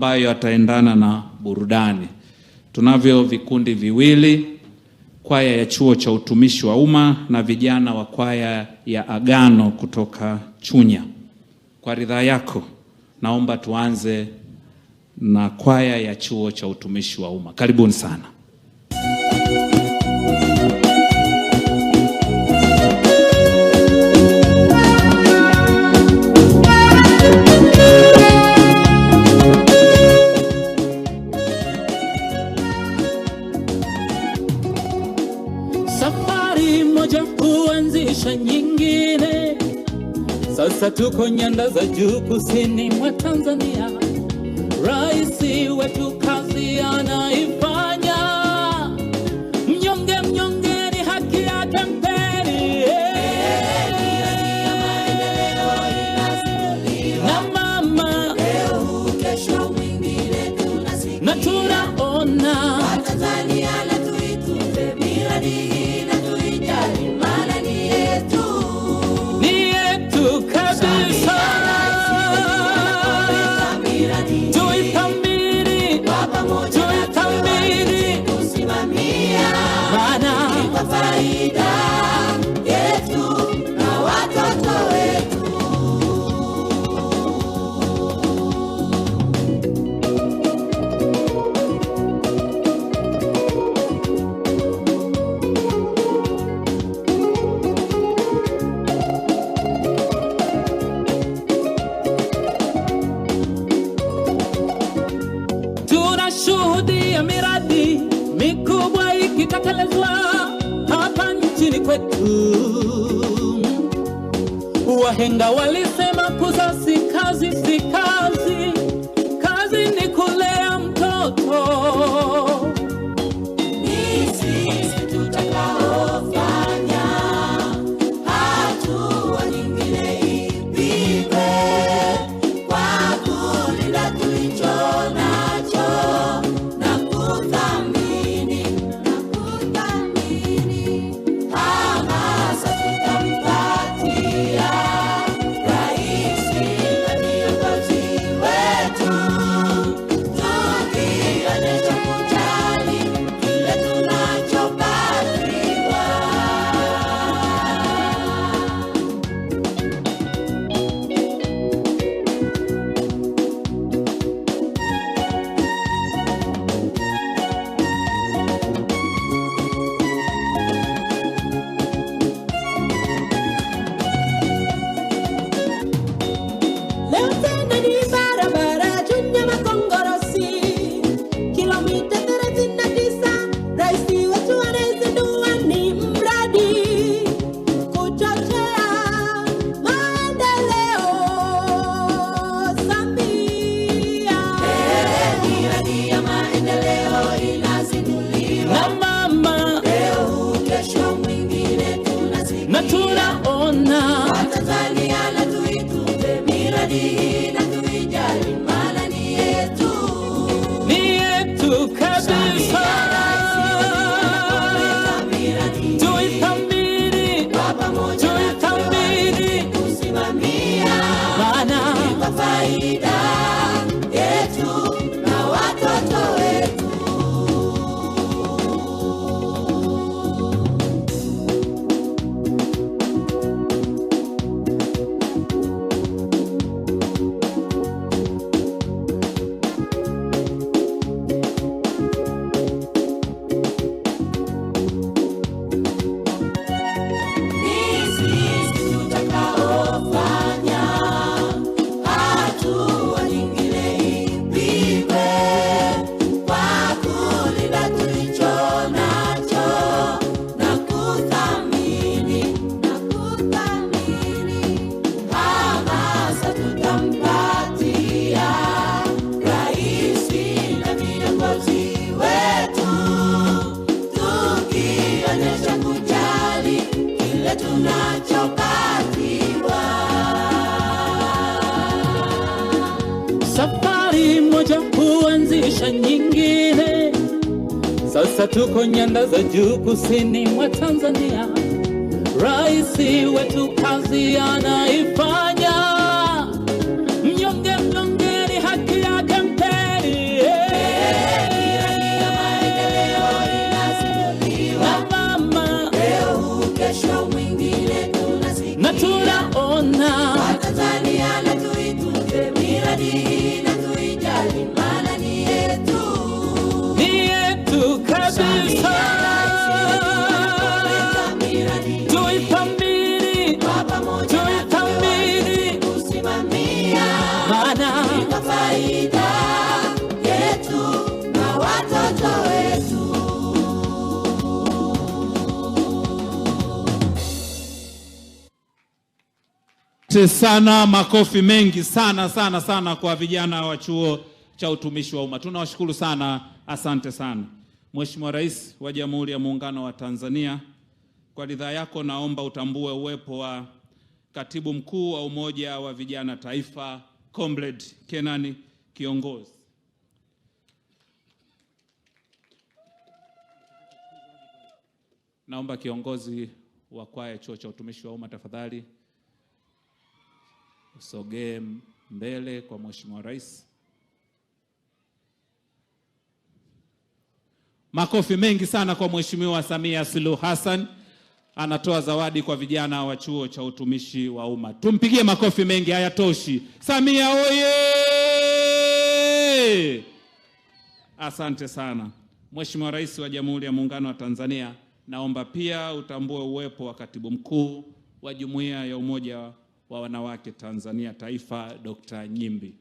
ambayo yataendana na burudani. Tunavyo vikundi viwili, kwaya ya Chuo cha Utumishi wa Umma na vijana wa kwaya ya Agano kutoka Chunya. Kwa ridhaa yako, naomba tuanze na kwaya ya Chuo cha Utumishi wa Umma. Karibuni sana. Safari moja huanzisha nyingine. Sasa tuko nyanda za juu kusini mwa Tanzania. Rais wetu kazi anaifanya. Mnyonge mnyonge ni haki yake mpeni. Na mama na tunaona Tanzania na tuitunze miradi hii na tuijali, maana ni yetu. Ni yetu kabisa. Tuithamini, tuithamini, Kusimamia maana kwa faida yetu na watoto wetu. Tunashuhudia miradi mikubwa ikitekelezwa hapa nchini kwetu. Wahenga walisema kuzaa si kazi, si kazi, kazi ni kulea mtoto. Ni sisi tutakaofanya hatua nyingine ipigwe kwa kulinda tulicho nacho na kuthamini, na kuthamini. Hamasa tutampatia rais na viongozi wetu, tukionyesha kujali kile tunachopatiwa. Leo tena ni barabara Chunya Makongorosi, kilomita 39. Rais wetu anaizindua ni mradi kuchochea maendeleo. Samia. Miradi ya maendeleo inazinduliwa Na mama leo, kesho mwingine tunasikia. Na tunaona Tanzania na tuitunze miradi hii na tuijali, maana ni yetu. Ni yetu kabisa. Tuithamini, tuithamini, Kusimamia maana kwa faida yetu na watoto wetu. Ni sisi tutakaofanya hatua nyingine ipigwe kwa kulinda tulicho nacho na kuthamini, na kuthamini. Hamasa tutampatia rais na viongozi wetu, tukionyesha kujali kile tunachopatiwa. Safari moja huanzisha nyingine. Sasa tuko nyanda za juu kusini mwa Tanzania. Rais wetu kazi anaifanya. Mnyonge mnyonge ni haki yake mpeni. Miradi na tuijali, maana ni yetu. Ni yetu kabisa. Tuithamini, tuithamini, Kusimamia maana kwa faida yetu na watoto wetu. Asante sana, makofi mengi sana sana sana kwa vijana wa Chuo cha Utumishi wa Umma. Tunawashukuru sana, asante sana. Mheshimiwa Rais wa Jamhuri ya Muungano wa Tanzania, kwa ridhaa yako naomba utambue uwepo wa Katibu Mkuu wa Umoja wa Vijana Taifa, Comrade Kenani Kiongozi. Naomba kiongozi wa kwaya Chuo cha Utumishi wa Umma tafadhali usogee mbele kwa Mheshimiwa Rais. Makofi mengi sana kwa Mheshimiwa Samia Suluhu Hassan, anatoa zawadi kwa vijana wa Chuo cha Utumishi wa Umma. Tumpigie makofi mengi, hayatoshi. Samia oye! Asante sana. Mheshimiwa Rais wa Jamhuri ya Muungano wa Tanzania, naomba pia utambue uwepo wa Katibu Mkuu wa Jumuiya ya Umoja wa Wanawake Tanzania Taifa, Dr. Nyimbi.